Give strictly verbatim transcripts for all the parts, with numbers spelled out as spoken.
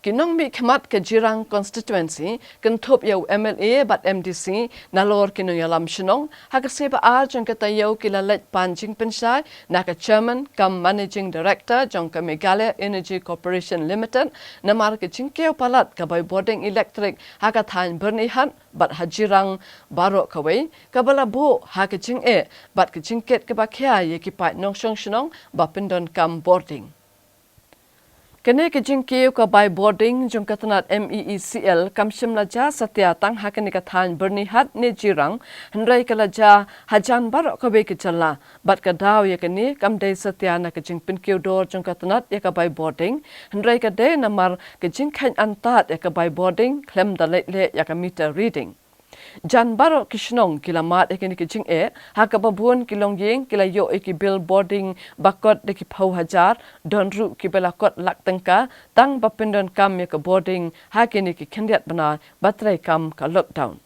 Ki nongmihkhmat ka Jirang Constituency kynthup ïa u M L A bad M D C nalor ki nongïalam shnong ha ka sngi ba ar jong ka taïew ki la leit pan jingpynshai na ka Chairman cum Managing Director jong ka Meghalaya Energy Corporation Limited namar ka jingkiew palat ka bai bording elektrik ha ka thaiñ Byrnihat bad ha Jirang baroh kawei kaba la buh ha ka jingeh bad ka jingkit kaba khia ïa ki paid nongshong shnong ba pyndonkam bording. Kane ka jingkiew ka bai bording jong ka tnat M E E C L kam shym la jia satia tang ha kane ka thaiñ Byrnihat ne Jirang, hynrei ka la jia hajan baroh kawei ka jylla bad ka daw ïa kane kam dei satia na ka jingpynkiew dor jong ka tnat ïa ka bai bording, hynrei ka dei namar ka jingkheiñ antad ïa ka bai bording khlem da leit leh ïa ka meter reading. Jan baroh ki shnong ki la mad ïa kine ki jingeh ha kaba bun ki longïing ki la ïoh ïa ki bill bording ba kot da ki phew hajar, don ruh kiba la kot lak tyngka tang ba pyndonkam ïa ka bording ha kine ki khyndiat bnai ba treikam ka lockdown.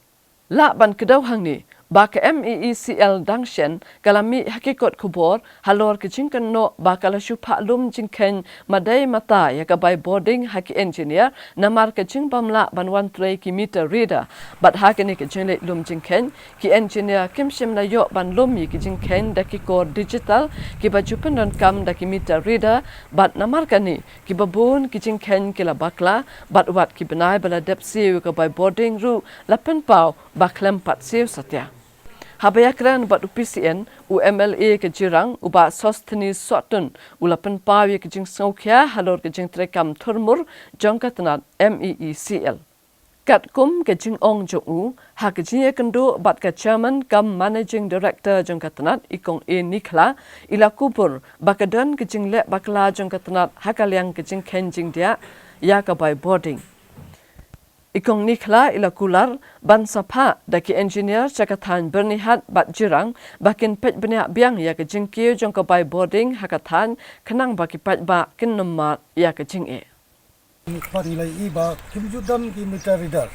Lah ban kdew hangne ba ka M E E C L dang shen ka la mih ha ki kot khubor halor ka jingkynnoh ba ka la shu phah lum jingkheiñ madei mata ïa ka bai bording ha ki engineer namar ka jingbym lah ban wan trei ki meter reader. Bad ha kane ka jingleit lum jingkheiñ, ki engineer kim shym la ïoh ban lum ïa ki jingkheiñ da ki kor digital kiba ju pyndonkam da ki meter reader, bad namar kane kiba bun ki jingkheiñ ki la bakla, bad wat ki bnai ba la dep siew ïa ka bai bording ruh la pynpaw ba khlem pat siew satia. Haba ïakren bad u P C N, u M L A ka Jirang, u Bah Sosthenes Sohtun, u la pynpaw ïa ka jingsngewkhia halor ka jingtreikam thurmur jong ka tnat M E E C L. Katkum ka jingong jong u, ha ka jingïakynduh bad ka Chairman cum Managing Director jong ka tnat, i Kong A Nikhla, i la kubur ba ka don ka jingleh bakla jong ka tnat ha ka liang ka jingkheiñ jingdiah ïa ka bai bording. I Kong Nikhla i la kular ban sa phah da ki engineer sha ka thaiñ Byrnihat bad Jirang ba kin peit bniah biang ïa ka jingkiew jong ka bai bording ha ka thaiñ khnang ba ki paidbah kin nym mad ïa ka jingeh. Ngi khmat ngi la ïohi ba kim ju don ki meter reader.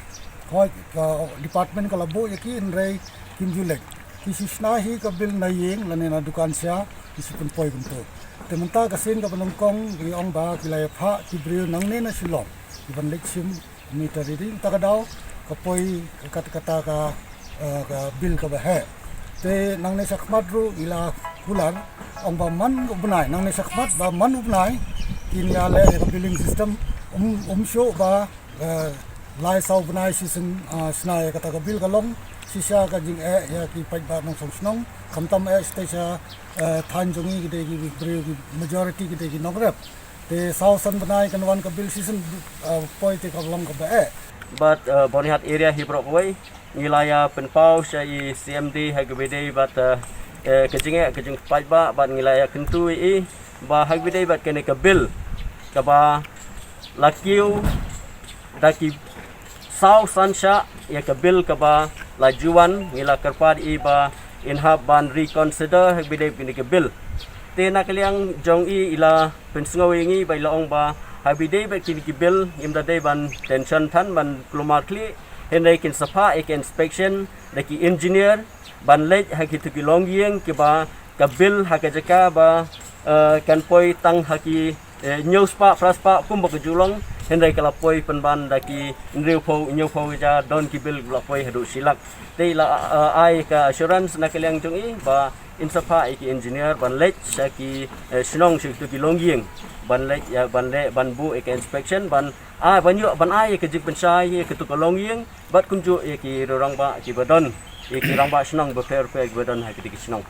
Hooid, ka department ka la buh ïa ki hynrei kim ju leit. Ki shu shna hi ka bill na ïing lane na dukan sha, ki shu pynpoi kumto. Te mynta ka sien kaba nyngkong ngi ong ba ki la ïa phah ki briew nangne na Shillong, ki ban leit shim meter reading. Ta ka daw ka poi ka kata ka, eh, ka bill kaba heh. Te nangne shakhmat ruh ngi la kular, ong ba man u bnai, nangne shakhmat ba man u bnai kin ïaleh ïa ka billing system. Um, um shuh ba, eh, lai saw bnai shisien, eh, shna ïa kata ka bill, ka long shisha ka jingeh ïa ki paidbah nongshong shnong. Khamtam eh shatei sha, eh, thaiñ jong ngi ki dei ki briew, ki majority ki dei ki nongrep. Te saw san bnai kan wan ka bill shisien, eh, poi te ka long kaba eh. Bad, eh, Byrnihat area hi baroh kawei ngi la ïa pynpaw sha i C M D ha kaba ïadei bad, eh, eh, ka jingeh ka jingpaidbah, bad ngi la ïa kyntu ïa i ba ha kaba ïadei bad kane ka bill kaba la kiew da ki saw san shah ïa ka bill kaba la ju wan, ngi la kyrpad ïa i ba in hap ban reconsider ha kaba ïadei bad kane ka bill. Te na ka liang jong i, i la pynsngew ïa ngi ba i la ong ba ha kaba ïadei bad kine ki bill ngim da dei ban tension than ban kulmar khlieh, hynrei kin sa phah ïa ka inspection da ki engineer ban leit ha kito ki longïing kiba ka bill ha ka jaka ba, eh, kan poi tang ha ki, eh, hynñiew spah phra spah kumba ka ju long, hynrei ka la poi pynban da ki hynriewphew hynñiewphew hajar, don ki bill ba la poi haduh shi lak. Te i la, eh, ai ka assurance na ka liang jong i ba in sa phah ïa ki engineer ban leit sha ki, eh, shnong, sha kito ki longïing ban leit, ïa, ban leh, ban buh ïa ka inspection, ban, ah, ban ïoh, ban ai ïa ka jingpynshai ïa kito ki longïing bad kumjuh ïa ki rangbah kiba don, ïa ki rangbah shnong bapher bapher kiba don ha kito ki shnong.